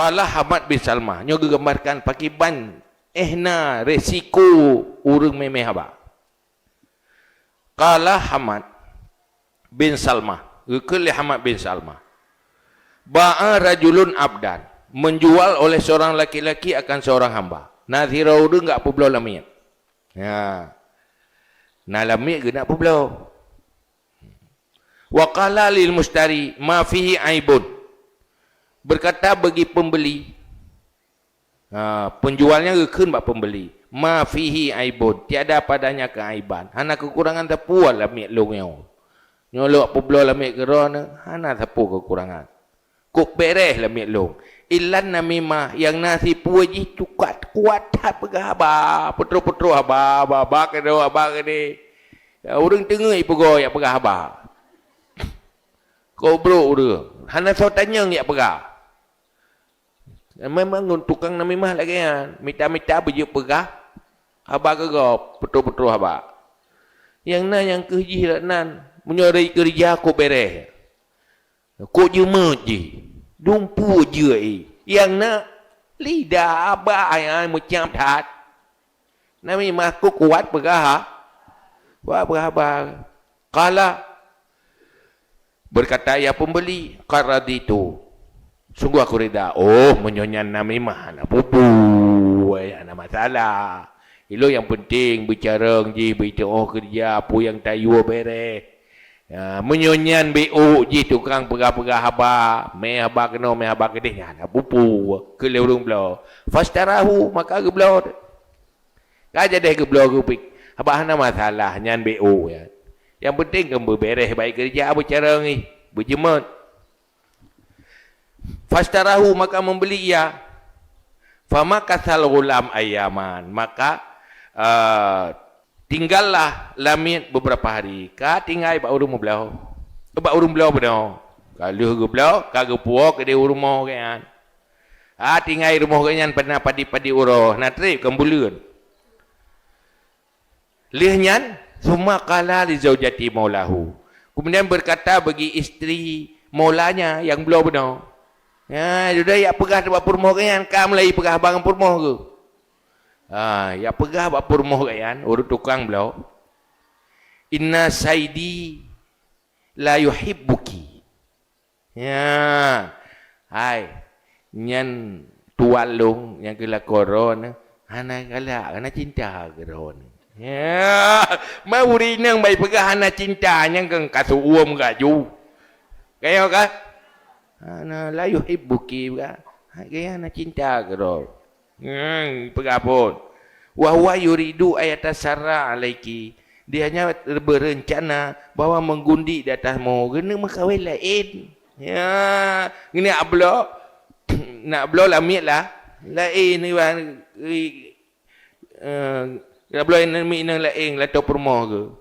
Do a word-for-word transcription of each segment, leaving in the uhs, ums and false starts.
Qala Hamad bin Salmah, nyoe geugambarkan pakiban éh na resiko ureuëng mémé haba. Qala Hamad bin Salmah, geukheun lé Hamad bin Salmah, "Ba'a rajulun abdan, menjual oleh seorang laki-laki akan seorang hamba." Na sidroe ureuëng geujak peubloe lamiet. Ya. Na lamiet geunak peubloe. "Wa qala lil mustari ma fihi aibun." Berkata bagi pembeli, ha, penjualnya geukheun bak pembeli, "Ma fihi aibun, tiada padanya keaiban." Hana kekurangan sapeue lamiet lôn nyoe. Nyoe lôn peubloe lamiet keudroe nyoe, hana sapeue kekurangan. Kok bereh lamiet lôn. Illan namimah nyang na sipeue jih cukat kuat that peugah haba, peutroh-peutroh haba, haba, haba keudroe, haba keudeh. Ya, ureuëng teungeut ipeugoe jak peugah haba. Kok brok ureuëng, hana soe tanyong jak peugah. Memang ngon tukang namimah lagée nyan, mita-mita beujeuet peugah haba keu gob, peutroh-peutroh haba. Nyang na nyang keuh jih rot nan, meunyoe rei keureuja kok bereh. Kok jeumeut jih, dumpeue jeuet jih. Nyang na lidah haba nyang meucam that. Namimah kok kuat peugah ha-, kuat peugah haba. Qala, berkata ia pembeli, "Qad raditu." Sungguh aku rida. Oh, meunyoe nyan namimah, hana peue-peue, hana masalah. Ilôn nyang penting beucarông jih, beuiteuoh keureuja, peue nyang tayue bereh. Ya, meunyoe nyan B O jih tukang peugah-peugah haba, mé haba keunoe, mé haba keudeh, nyan hana peue-peue, keu lé ureuëng bloe. Fashtarahu, maka geubloe. Ka jadeh geubloe geupik, haba hana masalah, nyan B O nyan. Nyang penting kan beubereh baét keureuja, beucarông jih, beujeumeut. Fashtarahu, maka membeli ia. Famakatsal ghulam ayyaman, maka, eh, tinggallah lamiet beberapa hari. Ka tinggai bak ureuëng meubloe, bak ureuëng bloe bunoe. Ka lheueh geubloe, ka geupuwoe keudeh u rumoh gobnyan. Ah, tinggai rumoh gobnyan peureuna padit-padit uroe, na treb kon buleuen. Lheueh nyan, summa qala li zaujati maulahu. Kemudian berkata bagi istri maulanya nyang bloe bunoe. Ya, sudah jak peugah bak peurumoh gobnyan, ka mulai peugah bak peurumoh geuh. Ha, jak peugah bak peurumoh gobnyan, ureuëng tukang bloe. "Inna saidi la yuhibbuki." Ya, hai, nyan tuan lôn nyang keu lakoe droeneuh hana galak, hana cinta keu droeneuh. Ya, ma ureuëng inong bai peugah hana cinta, nyan kan ka seuuem gak ju. Kayok ka? Hana, la yuhibbuki, bukan? Hai, gaya hana cinta keu droe. Hmm, peugah phon. "Wa huwa yuridu ayatasarra alaiki." Dia hanya berencana bahwa menggundi di atasmu. Keuneuk meukawen laén. Ya, keuneuk bloe, nak bloe lamiet lah. Laén, eh, nak bloe lamiet nyang laén, lam ateueh peurumoh geuh.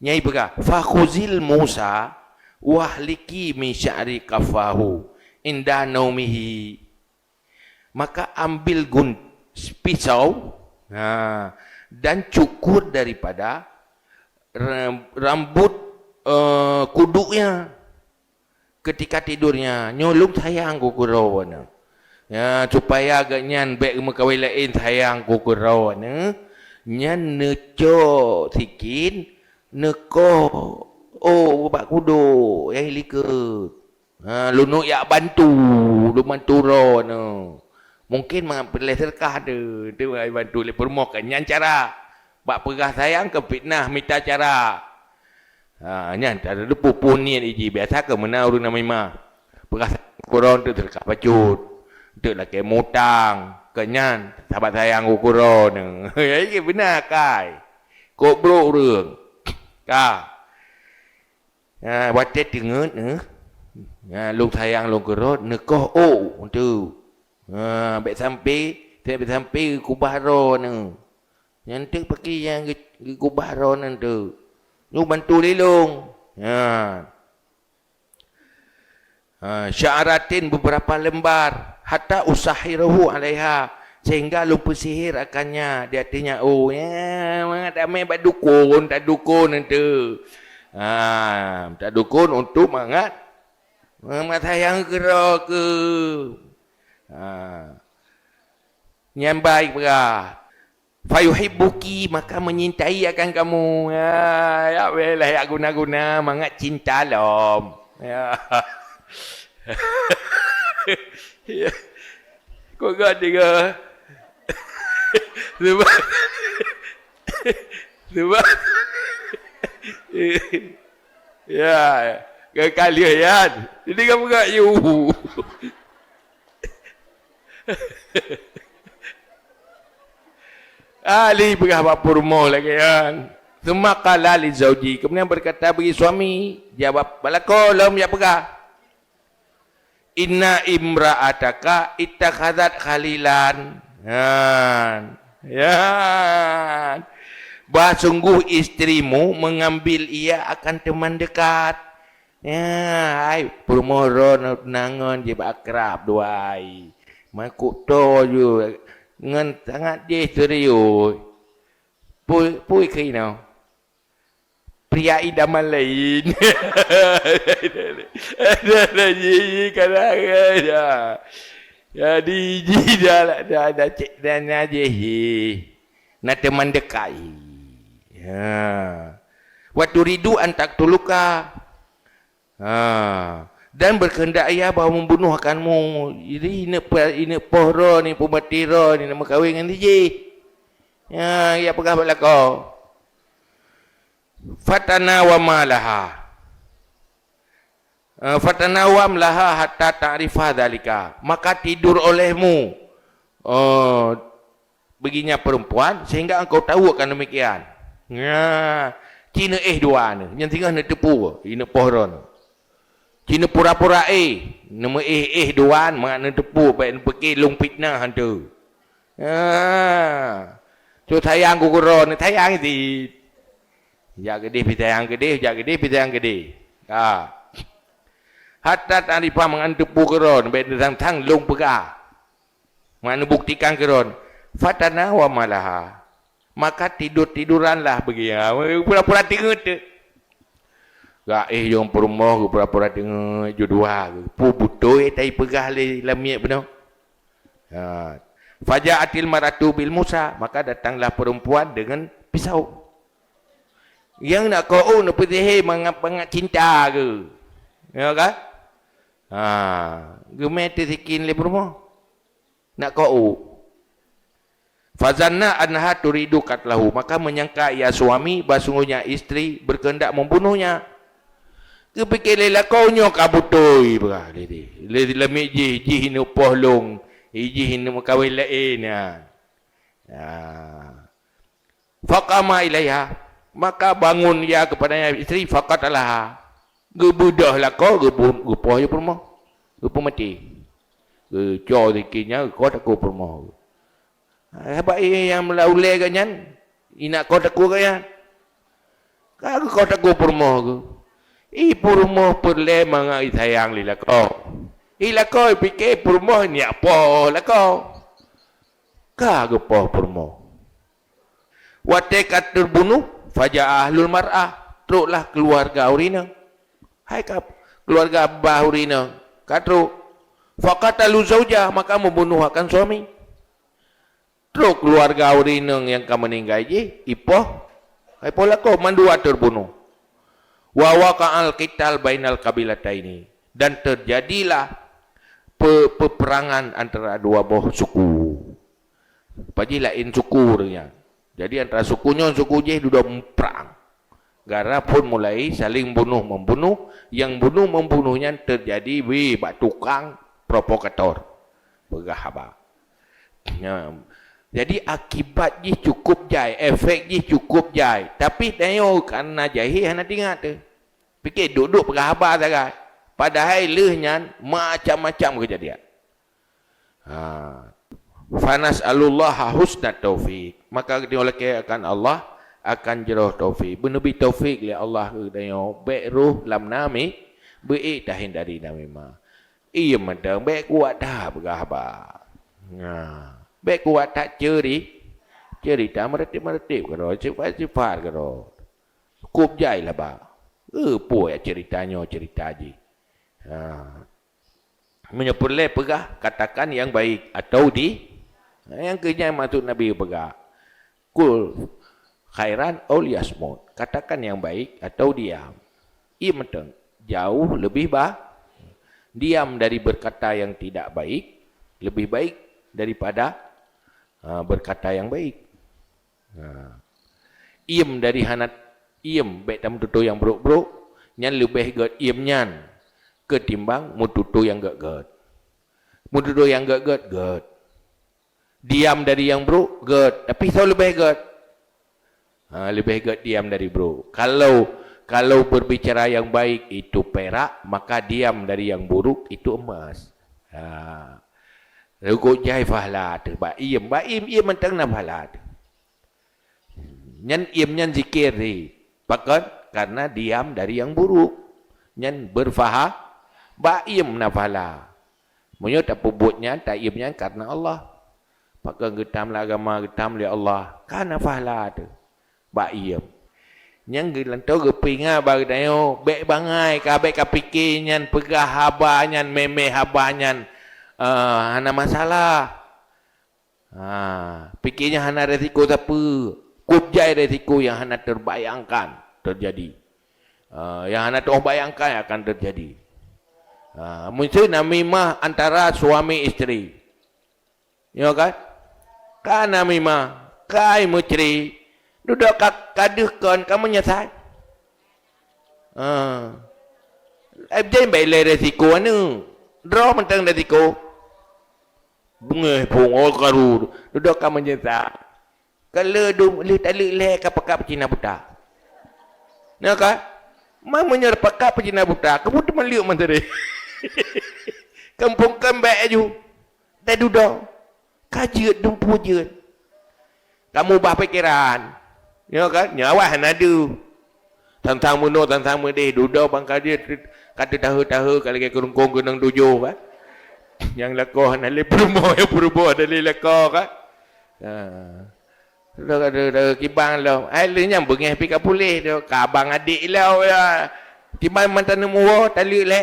Nyai peugah, "Fakhuzil musa wahliki min sya'ri qafahu inda naumihi." Maka ambil gun-, pisau, ha, dan cukur daripada ram-, rambut, eh, kuduknya ketika tidurnya. Nyoe lôn sayang keu keudroe nyoe. Ya, supaya gobnyan bék meukawen laén, sayang keu keudroe nyoe. Nyan neucok sikin, neukoh, oh, bak kuduk nyang likot. Ha, lôn neuk jak bantu, lôn bantu droeneuh. Mungkin mangat peureulée seudeukah teuh, teuh bantu lé peurumoh, kan nyan cara. Bak peugah sayang keu fitnah mita cara. Ha, nyan cara teuh peue-peue niet jih, biasa keu meunan ureuëng namimah. Peugah sayang keu droeneuh teuk seudeukah bacut, teuk lakée mutang, keu nyan sabat sayang keu droeneuh. Ya, iya beuna kai. Kok brok ureuëng. Ka. Ha, watée teungeut, eh. Ha, lôn sayang lôn keudroe, neukoh ôk teuh. Ha, bék sampai, bék sampai geukubah droeneuh. Nyan teuk pakri nyang geu-, geukubah droeneuh teuk. Nyoe bantu lé lôn. Ha. Ha, sya'ratin, beberapa lembar, hatta usahhirahu 'alaiha, sehingga lôn peusihir akannya, di atasnya. Oh, ya, mangat damé bak dukon, tak dukon teuh. Ha, tak dukon untuk mangat, mangat sayang keudroe keuh. Ha. Nyan baik peugah. Fayuhibbuki, maka menyintai akan kamu. Ya, ya, weh lah, ya guna-guna, mangat cinta lom. Ya. Ya. Kok gak tiga? Sebab, sebab, ya, kekal ya, ya. Jadi kamu gak you. Ali peugah bak peurumoh lagèe nyan. Tsumma qala li zauji, kemudian berkata bagi suami, jawab bak lakoe lom jak peugah. Inna imra'ataka ittakhadzat khalilan. Nyan. Nyan. Bah sungguh istrimu mengambil ia akan teman dekat. Ya, hai, peurumoh droeneuh ngon jih bak akrab dua ai. Makuk to ju ngon sangat jih serius. Pui, pui keu inoe. Pria idaman lain. Ada lagi kadang ya. Jadi jih dah, dah, dah, dah cek dan najih jih. Na teman dekat. Ya. Wa turidu an taqtuluka. Ha. Dan berkehendak ia bahwa membunuh akanmu. Jadi, ineuk pe-, ineuk poh droe ni, peumaté droe ni, na meukawen ngon si jih. Ya, ia peugah bak lakoe. Fatanawama laha. Eh, fatanawam laha hatta ta'rifa dzalika. Maka tidur olehmu, eh, baginya perempuan sehingga engkau tahu akan demikian. Nah, ci neuéh dua neuh, nyan singoh neuteupeue, ineuk poh droe neuh. Ci neupura-pura éh, neumeuéh-éh dua neuh, mangat neuteupeue, bèk neupike lôn fitnah hantu. Nah, tu sayang keu droe neuh, sayang cit. Jak keudeh pih sayang keudeh, jak keudeh pih sayang keudeh. Ha. Hatta ta'rifa, mangat neuteupeue keu droe neuh, bèk neutang-tang lôn peugah. Mangat neubuktikan keu droe neuh. Fatanawama laha. Maka tidur-tiduranlah bagi, ha, pura-pura teungeut tu. Gak éh jong peurumoh, pura-pura teungeut, ju dua. Peue beutôi tai peugah lé lamiet bunoe. Ha. Faja'atil mar'atu bil musa, maka datanglah perempuan dengan pisau. Nyang na ko-u neupeusihé mangat-mangat cinta geuh. Ya kan? Ha, geumè teusikin lé peurumoh. Na ko-u. Fazanna annaha turidu qatlahu, maka menyangka ia suami, bahwa sungguhnya istri berkehendak membunuhnya. Geupike lé lakoe nyoe ka beutôi, peugah lé, lé lamiet jih, jih ineuk poh lôn, jih ineuk meukawen laén nyan. Ya. Faqama ilaiha, maka bangun ia kepadanya istri, faqatalaha. Geubeudoh lakoe, geupeu-, geupoh jih peurumoh. Geupeumaté. Geucok sikin nyan, geukoh takue peurumoh. Sabab nyang meulaulée geuh nyan, ineuk koh takue geuh nyan. Ka geukoh takue peurumoh geuh. Ih peurumoh peureulée mangat isayang lé lakoe. Ih lakoe pike peurumoh nyak poh lakoe. Ka geupoh peurumoh. Watée ka teubunoh, faja'a ahlul mar'ah, troklah keuluwarga ureuëng inong. Hai ka keuluwarga bah ureuëng inong, ka trok. Faqatalu zauja, maka meubunoh akan suami. Trok keuluwarga ureuëng inong nyang ka meuninggai jih, ipoh, hai poh lakoe, mandua teubunoh. Wa waqa'al qital bainal qabilataini, dan terjadilah pe-, peperangan antara dua boh suku. Paji laén suku ureuëng nyan. Jadi antara suku nyoe suku jih dudoe muprang. Gara phon mulai saling bunuh membunuh, nyang bunuh membunuh nyan terjadi weh bak tukang provokator. Peugah haba. Nyan. Jadi akibat jih cukup jai, efek jih cukup jai. Tapi tanyoe karena jahé hana teuingat teuh. Pike duek-duek peugah haba sagai. Padahai lheueh nyan macam-macam keujadian. Ha. Fanas'alullaha husnat taufik. Maka geutanyoe lakée akan Allah akan jroh taufik. Beuneubi taufik lé Allah keu geutanyoe, bék roh lam nami, beuék tahindari namimah. Iya mantong, bék kuat that peugah haba. Nah, bék kuat that ceuri-, ceurita meureuti-meureuti keudroe, sifat-sifat keudroe. Cukup jai lah ba. Eh, peue ya ceurita nyoe, ceurita jih. Ha. Meunyoe peureulée peugah, katakan nyang baik atau di, nyang keu nyan maksud Nabi peugah, "Qul khairan aw liyasmut." Katakan nyang baik atau diam. Ie mantong jauh lebih ba-, diam dari berkata yang tidak baik lebih baik daripada, ha, berkata yang baik. Ha. Iem dari hana, iem bék tameututoe nyang brok-brok, nyan leubeh gét iem nyan ketimbang meututoe nyang gét-gét. Meututoe nyang gét-gét, gét. Diam dari nyang brok, gét, tapi soe leubeh gét? Ha, leubeh gét diam dari brok. Kalau, kalau berbicara yang baik itu perak, maka diam dari yang buruk itu emas. Ha. Rukuk jai pahala teuh bak iem, bak iem, iem mantong na pahala teuh. Nyan iem nyan zikir teuh. Pakon? Karena diam dari yang buruk. Nyan berpaha-, bak iem na pahala. Meunyoe tapeubuet nyan, taiem nyan karena Allah. Pakon geutam lé agama, geutam lé Allah, ka na pahala teuh bak iem. Nyang geulantoe geupeuingat bak geutanyoe, bék bangai ka, bék kapike nyan peugah haba nyan, mémé haba nyan, eh, hana masalah. Ha, pike nyan hana resiko sapeue, kôb jai resiko nyang hana terbayangkan terjadi. Ha, nyang hana teubayangkan akan terjadi. Ha, meuseu namimah antara suami isteri. Nyoe kan? Ka namimah, ka meucre, dudoe ka, ka deuh kon, ka meunyeusai. Ha. Eh, jadi bék lé resiko aneuk. Droe mantong resiko. Beungéh phon, oh, karu, dudoe ka meunyeusai. Ka lheueh du-, lheueh taleuek lhée ka pakat peucina buta. Nyoe kan? Ma meunyoe pakat peucina buta, kamoe teuma leuek mantong. Kampông kan bék aju. Teududoe. Ka jeuet, dumpeue jeuet. Kamoe ubah pikeran. Nyoe kan? Nyoe awai hana deuh. Sang-sang meunoe, sang-sang meudeh, dudoe bang ka jeuet, ka teutahe-tahe, ka lagée keurungkong keunong tujoh kan? Nyang lakoe hana lé peurumoh, nyang peurumoh hana lé lakoe kan? Ha. Sudah ada, ada kibang lom. Ai lheueh nyan beungéh pih ka puléh tu. Ka abang adék lom ya. Kibang mantong neumuwoe taleuek lé.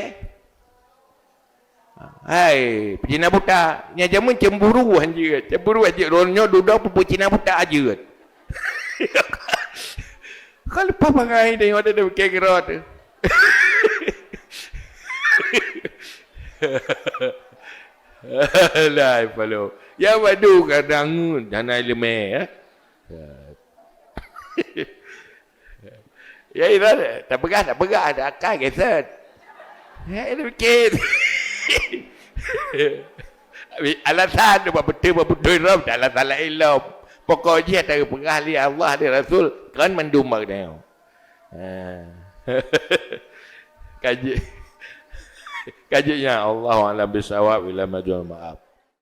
Hai, peucina buta. Nyan jameun cemburu hanjeuet. Cemburu hanjeuet. Droeneuh nyoe dudoe peue peucina buta hanjeuet. Ka leupah bangai tengok ada, ada bukée keudroe tu. Lai palo. Ya badu kadang hana ileumé, ya. Ya, itu tapeugah, tapeugah, ada akal geset. Ya, itu kit. Alasan tu buat betul, buat betul rom, tak alasan lain lom. Pokok jih ada peugah li Allah, li Rasul, kan mandum bak dia. Ha. Kaji. Kajinya, Allahu a'lam bissawab, ila majul maaf.